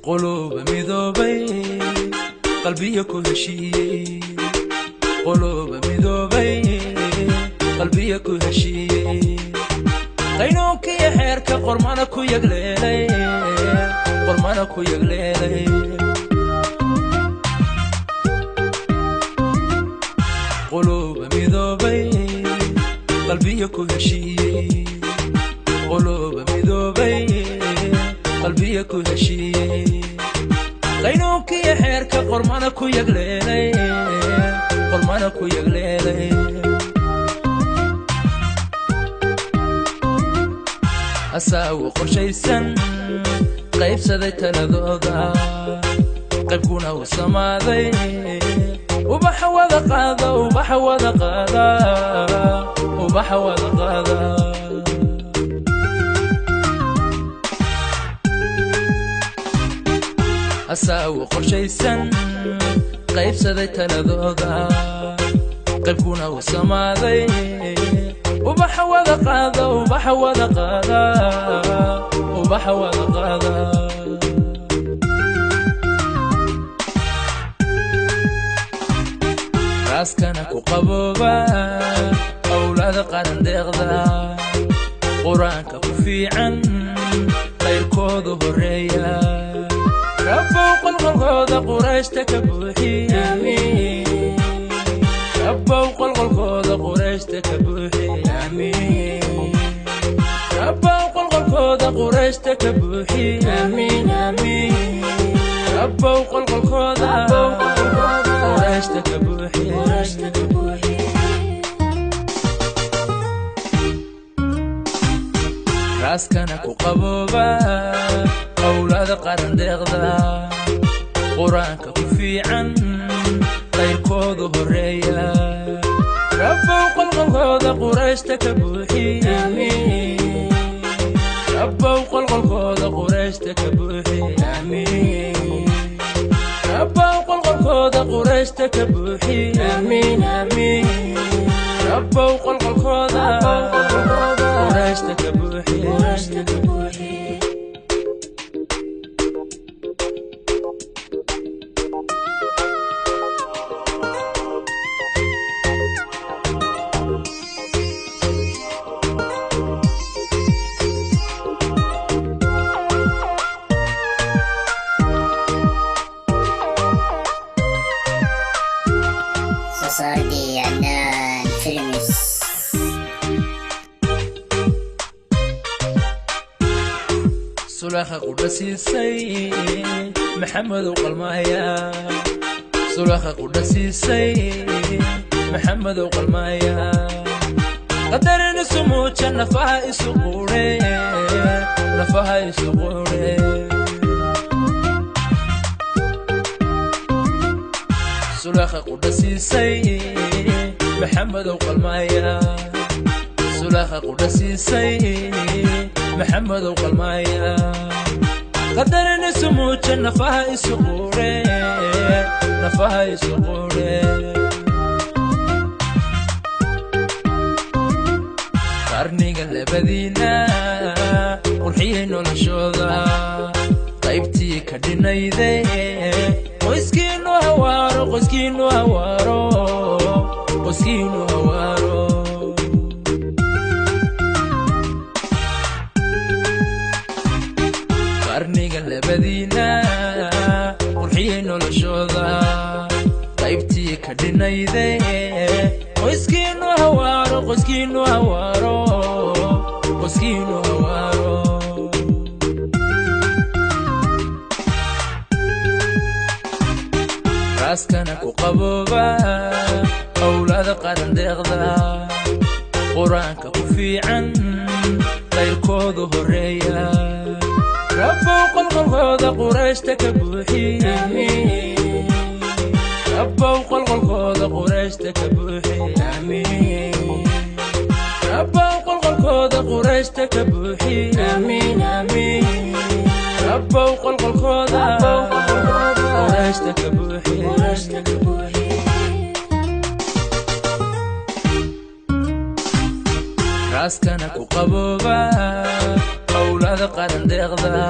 Quluuba midoobay, qalbiyo ku heshiiyey. Quluuba midoobay, qalbiyo ku heshiiyey. Qaynuunkiyo xeerka qormana ku yagleelay, qormana ku yagleelay. Quluuba midoobay, qalbiyo ku heshiiyey. Quluuba midoobay, qalbiyo ku heshiiyey. Qaynuunkiyo xeerka qormana ku yagleelay, qormana ku yagleelay. Asaawo qorshaysan qaybsaday taladooda, qaybkuna uu samaaday. Ubaxa wada qaada, ubaxa wada qaada, ubaxa wada qaada. Asaawo qorshaysan qaybsaday taladooda, qaybkuna uu samaaday. Ubaxa wada qaada, ubaxa wada qaada, ubaxa wada qaada. Raaskana ku qabooba, awlaada qaran deeqda, qur-aanka ku fiican, qayrkoodu horeeya. Rabbow qolqolkooda qurayshta ka buuxi. Rabbow qolqolkooda qurayshta ka buuxi. Rabbow qolqolkooda qurayshta ka buuxi. Rabbow qolqolkooda qurayshta ka buuxi. Raaskana ku qabooba, awlaada qaran deeqda, qur-aanka ku fiican, qayrkoodu horeeya. Rabbow qolqolkooda qurayshta ka buuxi. Rabbow qolqolkooda qurayshta ka buuxi. Rabbow qolqolkooda qurayshta ka buuxi. Rabbow qolqolkooda qurayshta ka buuxi. Soo saaridii Cadnaan Films. Sulakha qudha siisay Maxamedow qalmaaya. Sulakha qudha siisay Maxamedow qalmaaya. Qadarin isu muuja, nafaha isu quudhe, nafaha isu quudhe. Sulakha qudha siisay Maxamedow qalmaaya. Sulakha qudha siisay Maxamedow qalmaaya. Qadarin isu muuja, nafaha isu quudhe, nafaha isu quudhe. Qarniga labadiina qurxiyey noloshooda, qaybtii ka dhinayde. Qoyskiinu hawaaro, qoyskiinu hawaaro, qoyskiinu hawaaro. Qarniga labadiina qurxiyey noloshooda, qaybtii ka dhinayde. Qoyskiinu hawaaro, qoyskiinu hawaaro, qoyskiinu hawaaro. Raaskana ku qabooba, awlaada qaran deeqda, qur-aanka ku fiican, qayrkoodu horeeya. Rabbow qolqolkooda qurayshta ka buuxi. Rabbow qolqolkooda qurayshta ka buuxi. Rabbow qolqolkooda qurayshta ka buuxi. Rabbow qolqolkooda qurayshta ka buuxi. Raaskana ku qabooba, awlaada qaran deeqda,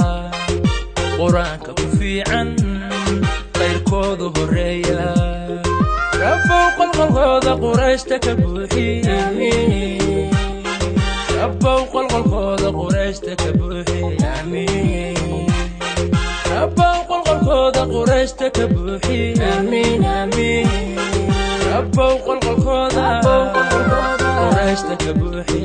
Qur-aanka ku fiican, qayrkoodu horeeya. Rabbow qolqolkooda Qurayshta ka buuxi. Rabbow qolqolkooda Qurayshta ka buuxi. Aamiin. Rabbow qolqolkooda Qurayshta ka buuxi. Aamiin, aamiin. Rabbow qolqolkooda Qurayshta ka buuxi.